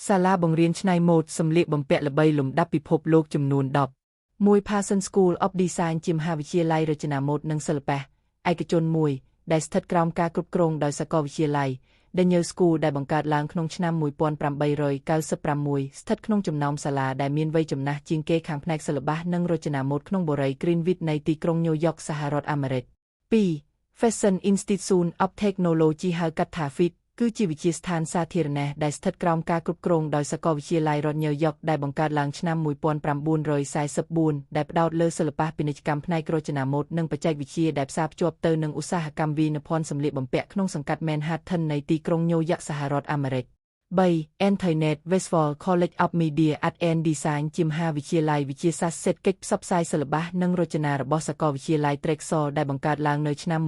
សាលាបង្រៀនច្នៃម៉ូដសម្លៀកបំពាក់ល្បីលំដាប់ពិភពលោកចំនួន10មួយ Parsons School of Design ជាមហាវិទ្យាល័យរចនាម៉ូដនិងសិល្បៈឯកជនមួយដែលស្ថិតក្រោមការគ្រប់គ្រងដោយសាកលវិទ្យាល័យ The New School ដែលបង្កើតឡើងក្នុងឆ្នាំ1896ស្ថិតក្នុងចំណោមសាលាដែលមានវ័យចំណាស់ជាងគេខាងផ្នែកសិល្បៈនិងរចនាម៉ូដក្នុងបុរី Greenwich នៃទីក្រុងញូវយ៉កសហរដ្ឋអាមេរិក2 Fashion Institute of Technology ហៅកាត់ថា FIT គឺជាវិទ្យាស្ថានសាធារណៈដែលស្ថិតក្រោមការគ្រប់គ្រងដោយសាកលវិទ្យាល័យរដ្ឋញូវយ៉កដែលបង្កើតឡើងឆ្នាំ1944ដែលផ្ដោតលើសិល្បៈពាណិជ្ជកម្មផ្នែករចនាម៉ូដនិងបច្ចេកវិទ្យាដែលផ្សារភ្ជាប់ទៅនឹងឧស្សាហកម្មវិនិភ័ណ្ឌសម្លៀកបំពាក់ក្នុងសង្កាត់ Manhattan នៃទីក្រុងញូវយ៉កសហរដ្ឋអាមេរិក3 Antoinette Westphal College of Media Art and Design ជាមហាវិទ្យាល័យវិទ្យាសាស្ត្រសេដ្ឋកិច្ចផ្សព្វផ្សាយសិល្បៈនិងរចនារបស់សាកលវិទ្យាល័យ Drexel ដែលបង្កើតឡើងនៅឆ្នាំ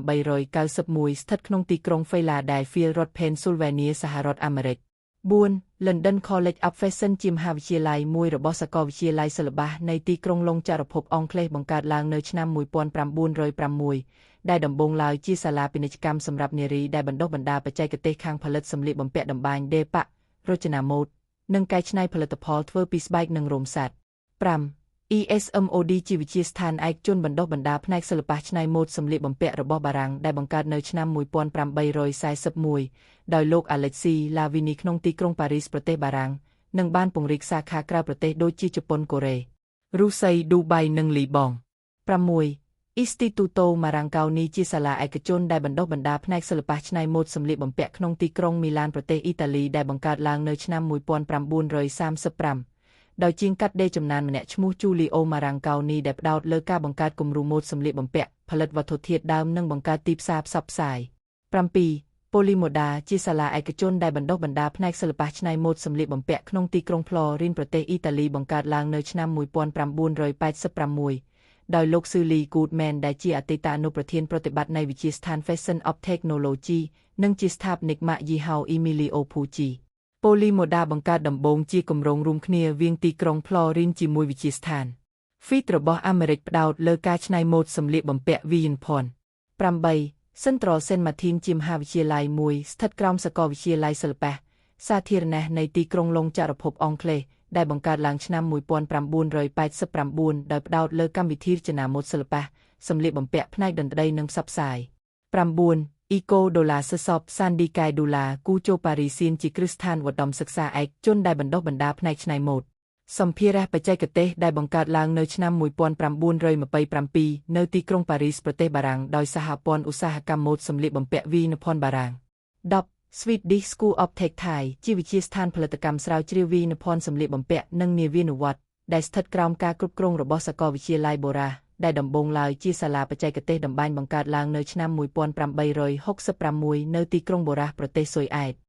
1891ស្ថិតក្នុងទីក្រុង Philadelphia រដ្ឋ Pennsylvania សហរដ្ឋអាមេរិក4 London College of Fashion ជាមហាវិទ្យាល័យមួយរបស់សាកលវិទ្យាល័យសិល្បៈនៃទីក្រុងឡុងចក្រភពអង់គ្លេសបង្កើតឡើងនៅឆ្នាំ1906ដែលដំបូងឡើយជាសាលាពាណិជ្ជកម្មសម្រាប់នារីដែលបណ្ដុះបណ្ដាលបច្ចេកទេសខាងផលិតសម្លៀកបំពាក់តម្បាញដេរប៉ាក់រចនាម៉ូដនិងកែច្នៃផលិតផលធ្វើពីស្បែកនិងរោមសត្វ5 ESMOD ជាវិទ្យាស្ថានឯកជនបណ្ដុះបណ្ដាលផ្នែកសិល្បៈច្នៃម៉ូដសម្លៀកបំពាក់របស់បារាំងដែលបង្កើតនៅឆ្នាំ1841ដោយលោក Alexis Lavigny ក្នុងទីក្រុងប៉ារីសប្រទេសបារាំងនិងបានពង្រីកសាខាក្រៅប្រទេសដូចជាជប៉ុនកូរ៉េរុស្ស៊ីឌូបៃនិងលីបង់6 Istituto Marangoni ជាសាលាឯកជនដែលបណ្ដុះបណ្ដាលផ្នែកសិល្បៈច្នៃម៉ូដសម្លៀកបំពាក់ក្នុងទីក្រុងមីឡានប្រទេសអ៊ីតាលីដែលបង្កើតឡើងនៅឆ្នាំ1935ដោយជាងកាត់ដេរចំណានម្នាក់ឈ្មោះ Giulio Marangoni ដែលផ្ដោតលើការបង្កើតគំរូម៉ូដសម្លៀកបំពាក់ផលិតវត្ថុធាតុដើមនិងបង្កើតទីផ្សារផ្សព្វផ្សាយ7 Polimoda ជាសាលាឯកជនដែលបណ្ដុះបណ្ដាលផ្នែកសិល្បៈច្នៃម៉ូដសម្លៀកបំពាក់ក្នុងទីក្រុងផ្លរីនប្រទេសអ៊ីតាលីបង្កើតឡើងនៅឆ្នាំ1986ដោយលោកស៊ឺលី Goodman ដែលជាអតីតអនុប្រធានប្រតិបត្តិនៃវិទ្យាស្ថាន Fashion of Technology និងជាស្ថាបនិកម៉ាកយីហោ Emilio Pucci Polimoda បង្កើតដំបូងជាគម្រោងរួមគ្នាវាងទីក្រុងផ្លរីនជាមួយវិទ្យាស្ថាន FIT របស់អាមេរិកផ្ដោតលើការច្នៃម៉ូដសម្លៀកបំពាក់វិញ្ញាណភ័ណ្ឌ8 Central Saint Martin ជាមហាវិទ្យាល័យមួយស្ថិតក្រោមសាកលវិទ្យាល័យសិល្បៈសាធារណៈនៃទីក្រុងឡុងចក្រភពអង់គ្លេសដែលបង្កើតឡើងឆ្នាំ1989ដោយផ្ដោតលើកម្មវិធីរចនាម៉ូដសិល្បៈសម្លៀកបំពាក់ផ្នែកតន្ត្រីនិងផ្សព្វផ្សាយ9 École de la Syndicat de la Couture Parisienne ជាគ្រឹះស្ថានឧត្តមសិក្សាឯកជនដែលបណ្ដុះបណ្ដាលផ្នែកច្នៃម៉ូដសម្ភារៈបច្ចេកទេសដែលបង្កើតឡើងនៅឆ្នាំ1927នៅទីក្រុងប៉ារីសប្រទេសបារាំងដោយសហព័ន្ធឧស្សាហកម្មម៉ូដសម្លៀកបំពាក់វីនភ័ណ្ឌបារាំង10 Swedish School of Textile ជាវិទ្យាស្ថានផលិតកម្មស្រាវជ្រាវវីនភ័ណ្ឌសម្លៀកបំពាក់និងនាវានុវត្តន៍ដែលស្ថិតក្រោមការគ្រប់គ្រងរបស់សាកលវិទ្យាល័យបូរ៉ាដែលដំបូងឡើយជាសាលាបច្ចេកទេសតម្បាញបង្កើតឡើងនៅឆ្នាំ1866នៅទីក្រុងបូរ៉ាប្រទេសស៊ុយអែត។